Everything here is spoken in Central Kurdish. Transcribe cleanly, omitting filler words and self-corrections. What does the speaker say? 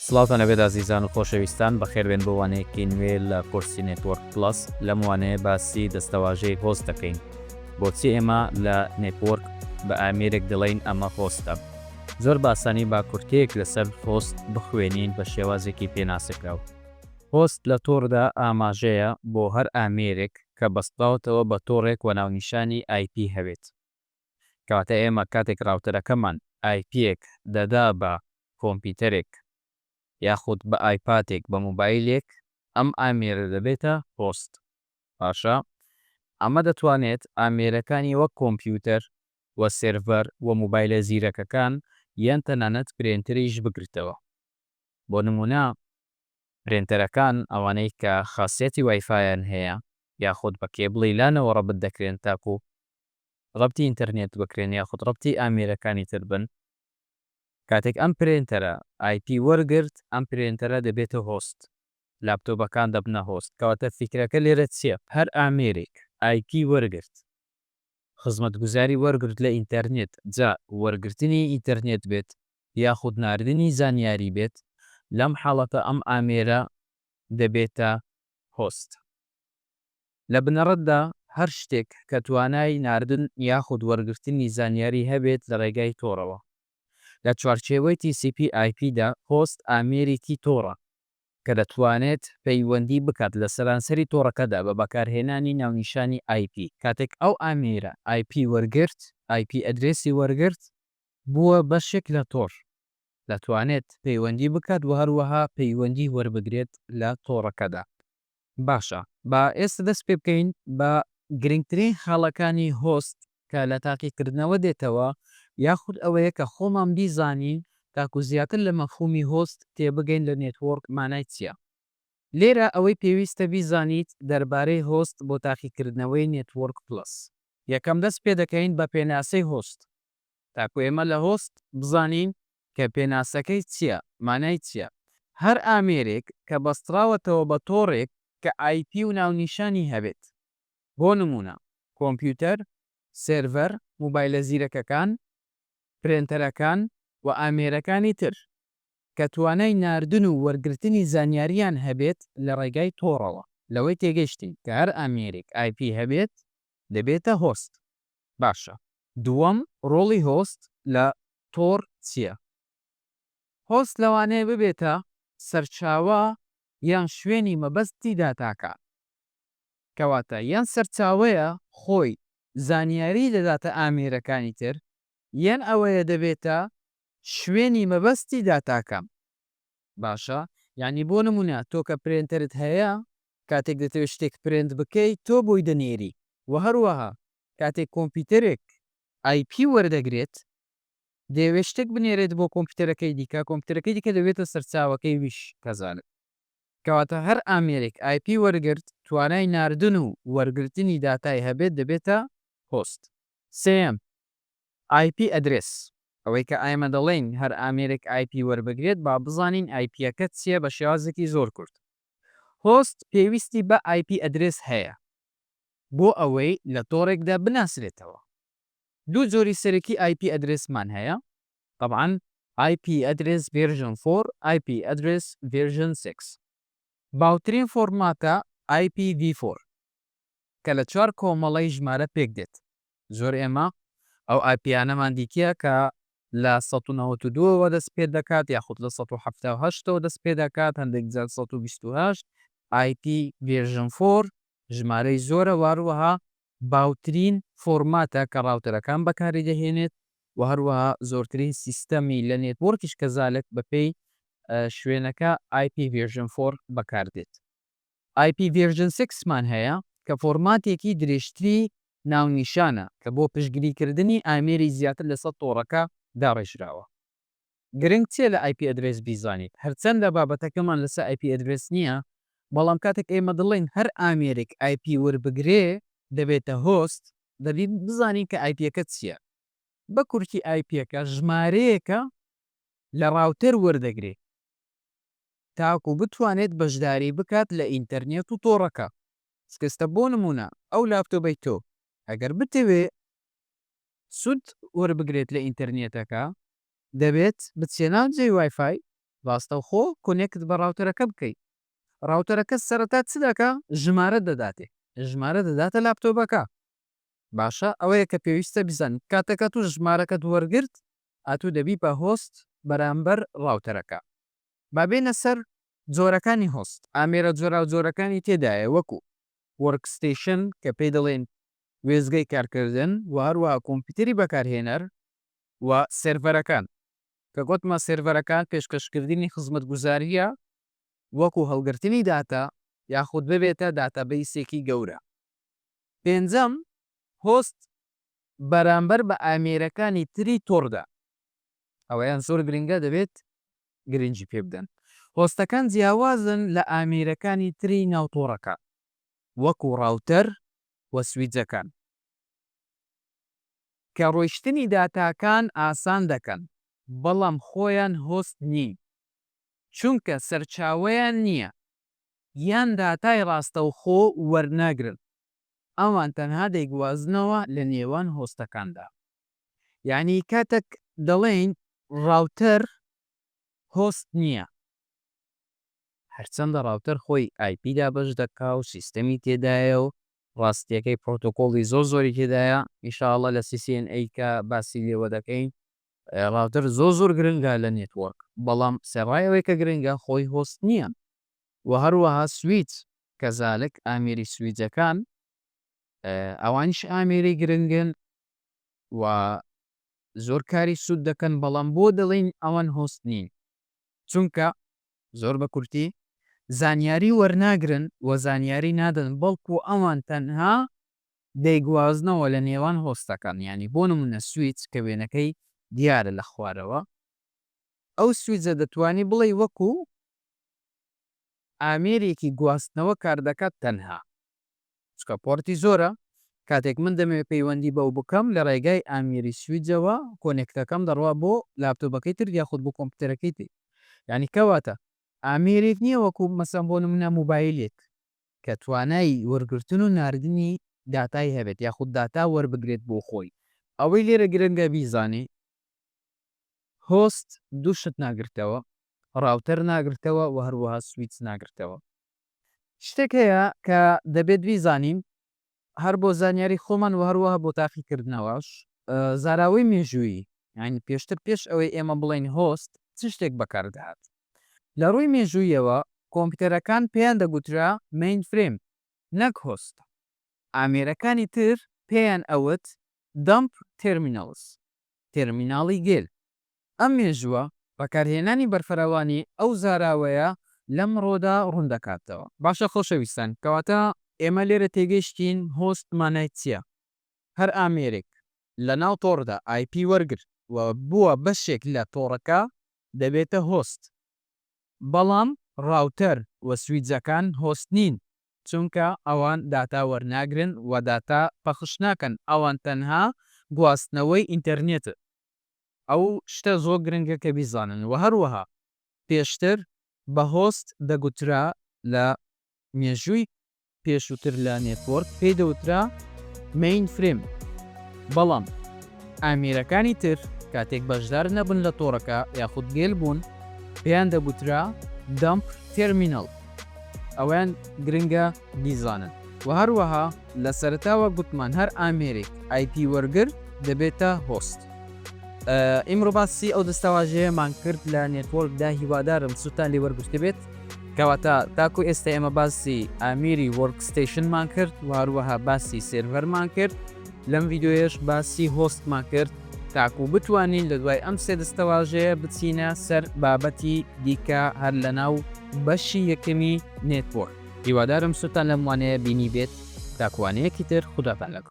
سڵاوتان لەبێت ئازیزان و خۆشەویستان بەخێربێن بۆ وانەیەکی نوێ لە کۆرسی Network Plus لەم وانەیە باسی دەستەواژەی host دەکەین بۆچی ئێمە لە network بە ئامێرێک دەڵێین ئەمە host ە زۆر بە ئاسانی با کورتەیەک لەسەر host بخوێنین بە شێوازێکی پێناسەکراو host لە تۆڕدا ئاماژەیە بۆ هەر ئامێرێک کە بەستراوەتەوە بە تۆڕێک و ناونیشانی IP هەبێت کەواتە ئێمە کاتێک router ەکەمان IP یەک دەدا بە کۆمپیوتەرێک یاخود بە iPad ێک بە مۆبایلێک ئەم ئامێرە دەبێتە host باشە ئەمە دەتوانێت ئامێرەکانی وەک کۆمپیوتەر و سێرڤەر و مۆبایلە زیرەکەکان یان تەنانەت پرێنتەریش بگرتەوە بۆ نمونە پرێنتەرەکان ئەوانەی کە خاسیەتی WiFi یان هەیە یاخود بە cable ی LAN ەوە ڕەبت دەکرێن تاکو ڕەبتی ئینتەرنێت بکرێن یاخود ڕەبتی ئامێرەکانی تر بن کاتێک ئەم پرێنتەرە IP وەرگرت ئەم پرێنتەرە دەبێتە host لاپتۆپەکان دەبنە host کەواتە فیکرەکە لێرە چیە هەر ئامێرێک IP وەرگرت خزمەتگوزاری وەرگرت لە ئینتەرنێت جا وەرگرتنی ئینتەرنێت بێت یاخود ناردنی زانیاری بێت لەم حاڵەتە ئەم ئامێرە دەبێتە host. لە بنەڕەتدا هەر شتێک کە توانای ناردن یاخود وەرگرتنی زانیاری هەبێت لە ڕێگای تۆڕەوە. لە چوارچێوەی TCP/IP دا host ئامێرێکی تۆڕە کە دەتوانێت پەیوەندی بکات لە سەرانسەری تۆڕەکەدا بە بەکارهێنانی ناونیشانی IP. کاتێک ئەو ئامێرە IP وەرگرت، IP address ی وەرگرت، بووە بەشێک لە تۆڕ، دەتوانێت پەیوەندی بکات و هەروەها پەیوەندی وەربگرێت لە تۆڕەکەدا. باشە با ئێستا دەست پێ بکەین بە گرنگترین خاڵەکانی host کە لە تاقیکردنەوە دێتەوە یاخود ئەوەیە کە خۆمان بیزانین تاکو زیاتر لە مەفهومی host تێبگەین لە network مانای چیە. لێرە ئەوەی پێویستە بیزانیت دەربارەی host بۆ تاقیکردنەوەی Network Plus. یەکەم دەست پێ دەکەین بە پێناسەی host تاکو ئێمە لە host بزانین کە پێناسەکەی چیە مانای چیە. هەر ئامێرێک کە بەستراوەتەوە بە تۆڕێک کە IP و ناونیشانی هەبێت بۆ نمونە کۆمپیوتەر، سێرڤەر، موبایلە زیرەکەکان، پرێنتەرەکان و ئامێرەکانی تر کە توانای ناردن و وەرگرتنی زانیاریان هەبێت لە ڕێگای تۆڕەوە. لەوەی تێگەشتین کە هەر ئامێرێک IP هەبێت دەبێتە host. باشە دووەم ڕۆڵی host لە تۆڕ چییە؟ host لەوانەیە ببێتە سەرچاوە یان شوێنی مەبەستی داتاکان. کەواتە یان سەرچاوەیە خۆی زانیاری دەداتە ئامێرەکانی تر یان ئەوەیە دەبێتە شوێنی مەبەستی داتاکان. باشە یانی بۆ نمونە تۆ کە پرێنتەرت هەیە کاتێک دەتەوێت شتێک پرێنت بکەی تۆ بۆی دەنێری وە هەروەها کاتێک کۆمپیوتەرێک IP وەردەگرێت دەیەوێت شتێک بنێرێت بۆ کۆمپیوتەرەکەی دیکە کۆمپیوتەرەکەی دیکە دەبێتە سەرچاوەکەی ویش کەزالک کەواتە هەر ئامێرێک IP وەرگرت توانای ناردن و وەرگرتنی داتای هەبێت دەبێتە host. سێیەم، IP address، ئەوەی کە ئێمە دەڵێین هەر ئامێرێک IP وەربگرێت با بزانین IP یەکە چییە بە شێوازێکی زۆر کورت. host پێویستی بە IP address هەیە بۆ ئەوەی لە تۆڕێکدا بناسرێتەوە. دوو جۆری سەرەکی IP address مان هەیە، تەبعەن IP address version four، IP address version six. باوترین فۆرماتە IPv4 کە لە چوار کۆمەڵەی ژمارە پێکدێت. زۆر ئێمە ئەو IP یانەمان دیتیە کە لە 192 ەوە دەست پێ دەکات یاخود لە 178 ەوە دەست پێ دەکات هەندێک جار 128 IP version four ژمارەی زۆرە واروەها باوترین فۆرماتە کە router ەکان بەکاری دەهێنێت و هەروەها زۆرترین سیستەمی لە network یش کەزالک بەپێی شوێنەکە IP version four بەکاردێت. IP version six مان هەیە کە فۆرماتێکی درێژتری ناونیشانە کە بۆ پشتگیریکردنی ئامێری زیاتر لەسەر تۆڕەکە داڕێژراوە. گرنگ چیە لە IP address بیزانیت؟ هەرچەندە بابەتەکەمان لەسەر IP address نیە، بەڵام کاتێک ئێمە دەڵێین هەر ئامێرێک IP وەربگرێ دەبێتە host، دەبی بزانین کە IP یەکە چیە. بە کورتی IP یەکە ژمارەیەکە لە router وەردەگرێ تاکو بتوانێت بەشداری بکات لە ئینتەرنێت و تۆڕەکە. سکستە بۆ نمونە ئەو لاپتۆبەی تۆ ئەگەر بتەوێ سود وەربگرێت لە ئینتەرنێتەکە دەبێت بچیە ناو جێی WiFi. ڕاستەوخۆ connect بە router ەکە بکەی. router ەکە سەرەتا چ دەکا؟ ژمارە دەداتێ. ژمارە دەداتە لاپتۆپەکە. باشە ئەوەیە کە پێویستە بیزانیت. کاتێک ئەتوو ژمارەکەت وەرگرت ئەتوو دەبی بە host بەرامبەر router ەکە. با بێینە سەر جۆرەکانی host. ئامێرە جۆراوجۆرەکانی تێدایە وەکو، workstation کە پێی دەڵێن وێستگەی کارکردن و هەروەها کۆمپیوتەری بەکارهێنەر و سێرڤەرەکان. کە گۆتمان سێرڤەرەکان پێشکەشکردنی خزمەتگوزارییە وەکو هەڵگرتنی داتا یاخود ببێتە database ێکی گەورە. پێنجەم، host بەرامبەر بە ئامێرەکانی تری تۆڕدا. ئەوەیان زۆر گرنگە دەبێت گرنگی پێ بدەن. host ەکان جیاوازن لە ئامێرەکانی تری ناو تۆڕەکە وەکو router و switch ەکان. کە ڕۆیشتنی داتاکان ئاسان دەکەن، بەڵام خۆیان host نین، چونکە سەرچاوەیان نییە، یان داتای ڕاستەوخۆ وەرناگرن، ئەوان تەنها دەیگوازنەوە لە نێوان host ەکاندا. یانی کاتێک دەڵێین router host نییە، هەرچەندە router خۆی IP دابەش دەکا و سیستەمی تێدایە و ڕاستیەکەی پرۆتۆکۆڵی زۆر زۆری تێدایە، ان شاء اللە لە CCNA کە باسی لێوە دەکەین، router زۆر زۆر گرنگە لە network، بەڵام سەرەڕای ئەوەی کە گرنگە خۆی host نییە. و هەروەها سویچ کەزالک ئامێری سویجەکان ئەوانیش ئامێری گرنگن و زۆر کاری سوود دەکەن، بەڵام بۆ دەڵێین ئەوان host نین؟ چونکە زۆر بە کورتی زانیاری وەرناگرن و زانیاری نادەن بەڵکو ئەوان تەنها دەیگوازنەوە لە نێوان host ەکان یانی بۆ نمونە سویچ کە وێنەکەی دیارە لە خوارەوە ئەو سویچە دەتوانی بڵێی وەکو ئامێرێکی گواستنەوە کاردەکات تەنها چونکە port ی زۆرە کاتێک من دەمەوێت پەیوەندی بەو بکەم لە ڕێگای ئامێری switch ەوە connect ەکەم دەڕوا بۆ لاپتۆپەکەی تر یاخود بۆ کۆمپیوتەرەکەی تر یانی کەواتە ئامێرێک نییە وەکو مەسەن بۆ نمونە مۆبایلێک کە توانای وەرگرتن و ناردنی داتای هەبێت یاخود داتا وەربگرێت بۆ خۆی. ئەوەی لێرە گرنگە بیزانی host دوو شت ناگرتەوە، router ناگرتەوە و هەروەها سویچ ناگرتەوە. شتێک هەیە کە دەبێت بیزانین هەر بۆ زانیاری خۆمان و هەروەها بۆ تاقیکردنەوەش، زاراوەی مێژوویی، یانی پێشتر پێش ئەوەی ئێمە بڵێین host چ شتێک بەکاردەهات. لە ڕووی مێژووییەوە کۆمپیوتەرەکان پێیان دەگوترا mainframe نەک host. ئامێرەکانی تر پێیان ئەوت dumb terminals، تێرمیناڵی گێل. ئەم مێژووە بەکارهێنانی بەرفراوانی ئەو زاراوەیە لەمڕۆدا ڕوون دەکاتەوە. باشە خۆشەویستان کەواتە ئێمە لێرە تێگەیشتین host مانای چیە؟ هەر ئامێرێک لە ناو تۆڕدا IP وەرگرت و بووە بەشێک لە تۆڕەکە دەبێتە host. بەڵام router و switch ەکان host نین چونکە ئەوان داتا وەرناگرن و داتا پەخش ناکەن ئەوان تەنها گواستنەوەی ئینتەرنێتن. ئەو شتە زۆر گرنگە کە بیزانن وە هەروەها پێشتر بە host دەگوترا لە مێژووی پێشووتر لە network پێی دەوترا mainframe بەڵام ئامێرەکانی تر کاتێک بەشدار نەبن لە تۆڕەکە یاخود گێل بوون پێیان دەگوترا dumb terminal ئەوەیان گرنگە بیزانن وە هەروەها لە سەرەتاوە گوتمان هەر ئامێرێک IP وەرگرت دەبێتە host. ئیمڕۆ باسی ئەو دەستەواژەیەمان کرد لە network دا هیوادارم سوودتان لێ وەرگرتبێت. کەواتە تاکو ئێستا ئێمە باسی ئامێری workstation مان کرد و هەروەها باسی سێرڤەرمان کرد لەم ڤیدیۆیەش باسی host مان کرد تاکو بتوانین لە دوای ئەم سێ دەستەواژەیە بچینە سەر بابەتی دیکە هەر لەناو بەشی یەکەمی network. هیوادارم سوودتان لەم وانەیە بینیبێت تاکو وانەیەکی تر خوداتان لەگەڵ.